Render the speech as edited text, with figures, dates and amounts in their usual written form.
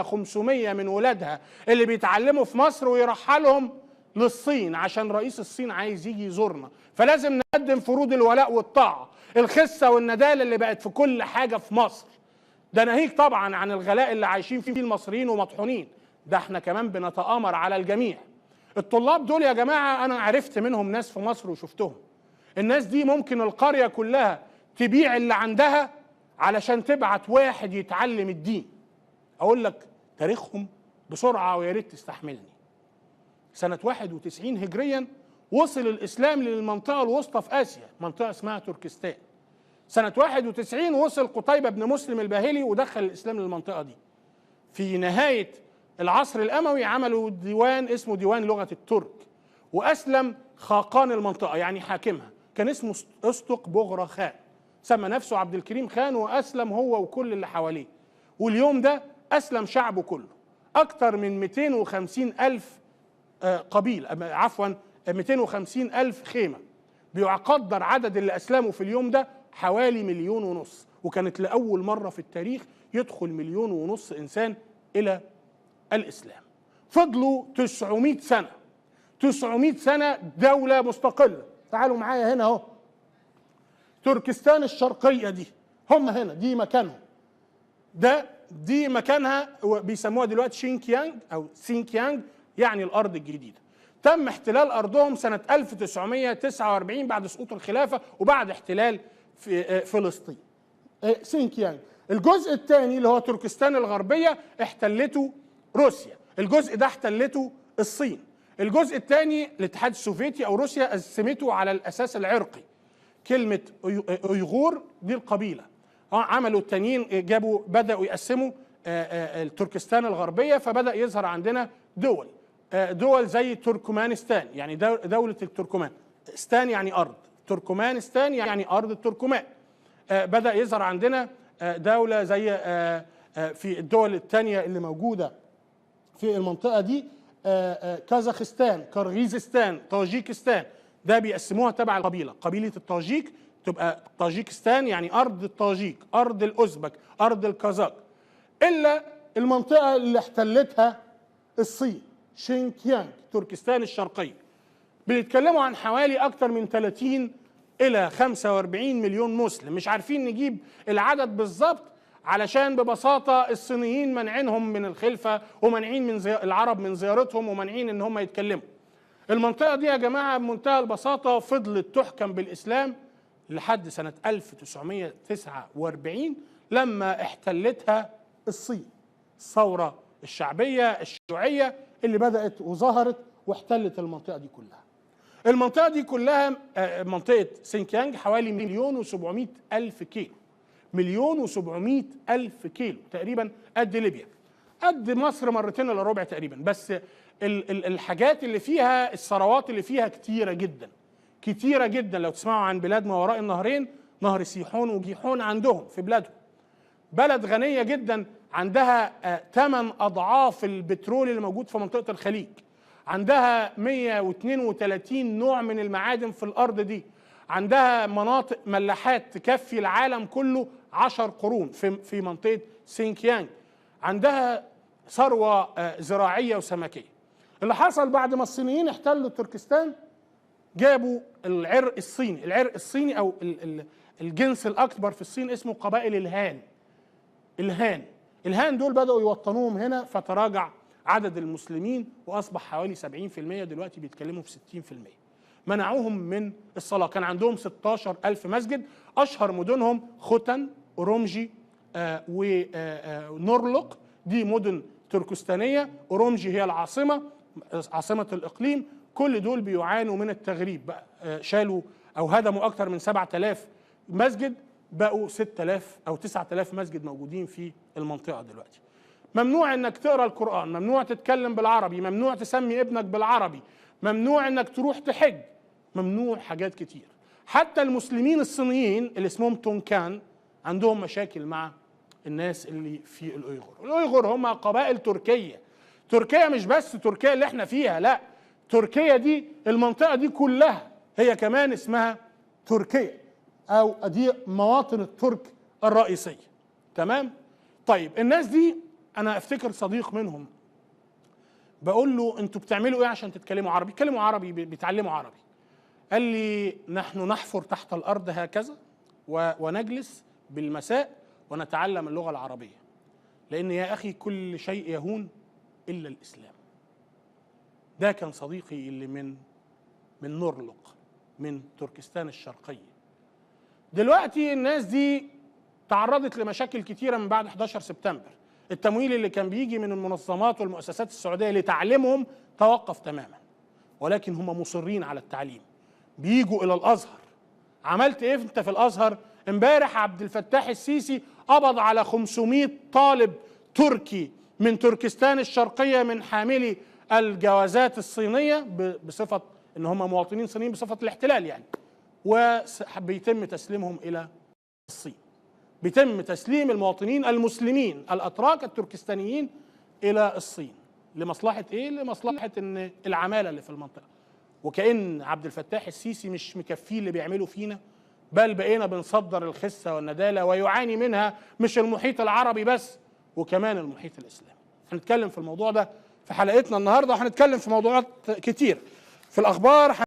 500 من ولادها اللي بيتعلموا في مصر ويرحلهم للصين عشان رئيس الصين عايز يجي يزورنا، فلازم نقدم فروض الولاء والطاعة، الخسة والندالة اللي بقت في كل حاجة في مصر. ده ناهيك طبعا عن الغلاء اللي عايشين فيه المصريين ومطحونين، ده احنا كمان بنتآمر على الجميع. الطلاب دول يا جماعة أنا عرفت منهم ناس في مصر وشفتهم. الناس دي ممكن القرية كلها تبيع اللي عندها علشان تبعت واحد يتعلم الدين. أقول لك تاريخهم بسرعة ويا ريت تستحملني. سنة 91 هجريا وصل الإسلام للمنطقة الوسطى في آسيا، منطقة اسمها تركستان. سنة 91 وصل قتيبة بن مسلم الباهلي ودخل الإسلام للمنطقة دي. في نهاية العصر الأموي عملوا ديوان اسمه ديوان لغة الترك، وأسلم خاقان المنطقة يعني حاكمها، كان اسمه أستق بغرا خان، سمى نفسه عبد الكريم خان وأسلم هو وكل اللي حواليه. واليوم ده أسلم شعبه كله، أكثر من 250 ألف قبيلة، عفوا 250 ألف خيمة. بيقدر عدد اللي أسلموا في اليوم ده حوالي 1.5 مليون، وكانت لأول مرة في التاريخ يدخل 1.5 مليون إنسان إلى الإسلام. فضلوا 900 سنة، 900 سنة دولة مستقلة. تعالوا معايا هنا اهو، تركستان الشرقية دي هم هنا، دي مكانهم، ده دي مكانها، بيسموها دلوقتي شينكيانج أو سينكيانج، يعني الأرض الجديدة. تم احتلال أرضهم سنة 1949 بعد سقوط الخلافة وبعد احتلال في فلسطين. سينكيانج. الجزء الثاني اللي هو تركستان الغربية احتلته روسيا، الجزء ده احتلته الصين. الجزء الثاني الاتحاد السوفيتي أو روسيا قسمته على الأساس العرقي. كلمة أيغور دي القبيلة، عملوا التانيين جابوا بدأوا يقسموا التركستان الغربية، فبدأ يظهر عندنا دول، دول زي تركمانستان، يعني دولة التركمان، ستان يعني أرض، تركمانستان يعني أرض التركمان. بدأ يظهر عندنا دولة زي في الدول الثانية اللي موجودة في المنطقة دي، كازاخستان، كرغيزستان، طاجيكستان، ده بيقسموها تبع القبيلة، قبيلة الطاجيك تبقى طاجيكستان يعني أرض الطاجيك، أرض الأوزبك، أرض الكازاك. إلا المنطقة اللي احتلتها الصين، شينكيانج، تركستان الشرقية، بيتكلموا عن حوالي أكثر من 30 إلى 45 مليون مسلم. مش عارفين نجيب العدد بالظبط علشان ببساطة الصينيين منعينهم من الخلفة، ومنعين من العرب من زيارتهم، ومنعين إن هم يتكلموا. المنطقة دي يا جماعة بمنتهى البساطة فضلت تحكم بالإسلام لحد سنة 1949 لما احتلتها الصين، الثورة الشعبية الشيوعية اللي بدأت وظهرت واحتلت المنطقة دي كلها. المنطقة دي كلها منطقة سينكيانج حوالي 1,700,000 كيلو، 1,700,000 كيلو تقريبا، قد ليبيا، قد مصر مرتين إلا ربع تقريبا. بس الحاجات اللي فيها، الثروات اللي فيها كتيرة جدا، كتيرة جدا. لو تسمعوا عن بلاد ما وراء النهرين، نهر سيحون وجيحون عندهم في بلادهم، بلد غنية جدا، عندها 8 أضعاف البترول اللي موجود في منطقة الخليج، عندها 132 نوع من المعادن في الأرض دي، عندها مناطق ملاحات تكفي العالم كله 10 قرون في منطقة سينكيانج، عندها ثروة زراعية وسمكية. اللي حصل بعد ما الصينيين احتلوا تركستان، جابوا العرق الصيني، العرق الصيني أو الجنس الأكبر في الصين اسمه قبائل الهان. الهان، الهان دول بدأوا يوطنوهم هنا، فتراجع عدد المسلمين وأصبح حوالي 70%، دلوقتي بيتكلموا في 60%. منعوهم من الصلاة، كان عندهم 16,000 مسجد، أشهر مدنهم ختن، أورومجي، ونورلق، دي مدن تركستانية، أورومجي هي العاصمة، عاصمة الإقليم. كل دول بيعانوا من التغريب بقى، شالوا أو هدموا أكثر من 7000 مسجد، بقوا 6000 أو 9000 مسجد موجودين في المنطقة دلوقتي. ممنوع انك تقرا القرآن، ممنوع تتكلم بالعربي، ممنوع تسمي ابنك بالعربي، ممنوع انك تروح تحج، ممنوع حاجات كتير. حتى المسلمين الصينيين اللي اسمهم تونكان عندهم مشاكل مع الناس اللي في الأويغور. الأويغور هم قبائل تركية. تركيا مش بس تركيا اللي احنا فيها، لا، تركيا دي المنطقة دي كلها هي كمان اسمها تركيا، أو دي مواطن الترك الرئيسية. تمام؟ طيب الناس دي انا افتكر صديق منهم بقول له انتوا بتعملوا ايه عشان تتكلموا عربي؟ بيتكلموا عربي، بيتعلموا عربي. قال لي نحن نحفر تحت الارض هكذا ونجلس بالمساء ونتعلم اللغة العربية، لان يا اخي كل شيء يهون الا الاسلام. ده كان صديقي اللي من نورلوق، من تركستان الشرقية. دلوقتي الناس دي تعرضت لمشاكل كتيرة من بعد 11 سبتمبر. التمويل اللي كان بيجي من المنظمات والمؤسسات السعودية لتعليمهم توقف تماما، ولكن هم مصرين على التعليم، بيجوا إلى الأزهر. عملت إيه أنت في الأزهر؟ امبارح عبد الفتاح السيسي قبض على 500 طالب تركي من تركستان الشرقية من حاملي الجوازات الصينية بصفة إن هم مواطنين صينيين بصفة الاحتلال يعني، وبيتم تسليمهم إلى الصين. بيتم تسليم المواطنين المسلمين الأتراك التركستانيين إلى الصين لمصلحة إيه؟ لمصلحة إن العمالة اللي في المنطقة. وكأن عبد الفتاح السيسي مش مكفيه اللي بيعمله فينا، بل بقينا بنصدر الخسة والندالة، ويعاني منها مش المحيط العربي بس، وكمان المحيط الإسلامي. هنتكلم في الموضوع ده في حلقتنا النهاردة، وهنتكلم في موضوعات كتير في الأخبار.